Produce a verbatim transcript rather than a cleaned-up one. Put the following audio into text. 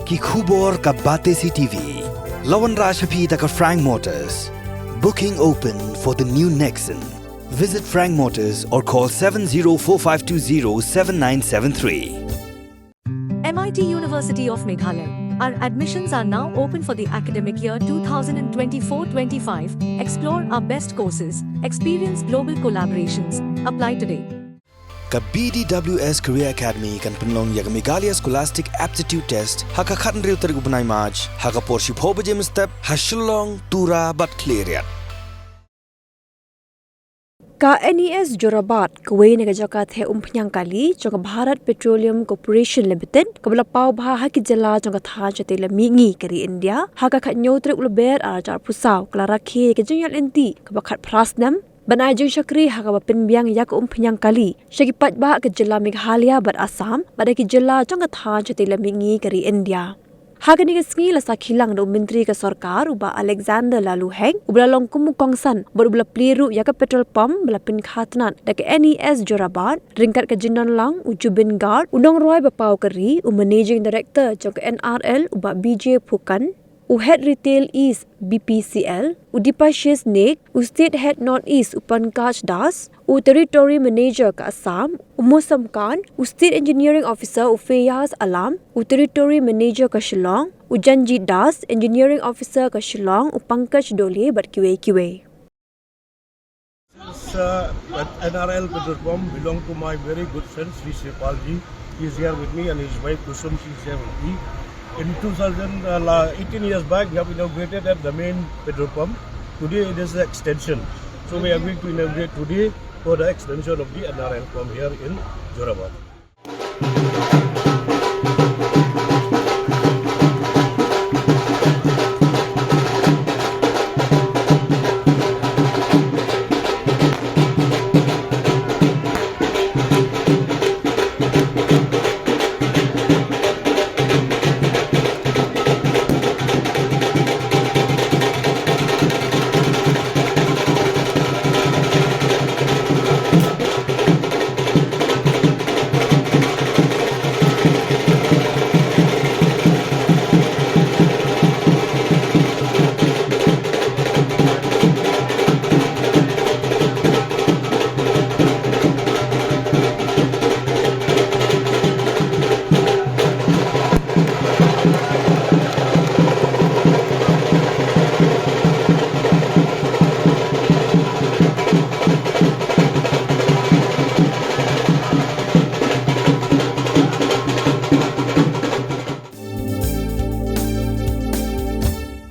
Ki khubor ka Batesi T V. La wanrah sha phi da ka Frank Motors. Booking open for the new Nexon. Visit Frank Motors or call seven zero four five two zero seven nine seven three. M I T University of Meghalaya. Our admissions are now open for the academic year twenty twenty-four twenty-five. Explore our best courses, experience global collaborations. Apply today. Ka B D W S Career Academy kan pynlong ïa ka Meghalaya Scholastic Aptitude Test ha ka khathynriew tarik u bnai March ha ka por shiphew baje mynstep ha Shillong, Tura bad Khliehriat. Ka N E S Jorabat, kawei na ka jaka theh umphniang kali jong ka Bharat Petroleum Corporation Limited, kaba la paw bha ha ki jylla jong ka thaiñ shatei lam mihngi ka ri India, ha ka khathynñiew tarik u Lber arhajar arphew saw, ka la rakhe ïa ka jingïaid lynti kaba khatphra snem ban ai jingshakri ha kaba pynbiang ïa ka umphniang kali sha ki paidbah ka jylla Meghalaya bad Assam bad ha ki jylla jong ka thaiñ shatei lam mihngi ka ri India. Ha kane ka sngi la sakhi lang da u Myntri ka Sorkar u Bah Alexander Lalooheng, uba la long kum u kongsan bad uba la plie ruh ïa ka petrol pump ba la pynkha tnat da ka N E S Jorabat, ryngkat ka jingdon lang u Jubin Garg, u nongrwai ba paw ka ri, u Managing Director jong ka N R L u Bah B J Phukan, u Head Retail East B P C L, u Dipashish Naik, u State Head North East u Pankaj Das, u Territory Manager ka Assam u Mosam Khan, u State Engineering Officer u Feyyaz Alam, u Territory Manager ka Shillong u Janjit Das, Engineering Officer ka Shillong u Pankaj Dole bad kiwei kiwei. This uh, N R L petrol pump belong to my very good friend Sri Sripalji. He is here with me and his wife Kusum, she is here with me. In two thousand, uh, la- eighteen years back, we have inaugurated at the main petrol pump. Today it is the extension. So we are going to inaugurate today for the extension of the N R L pump here in Jorabat.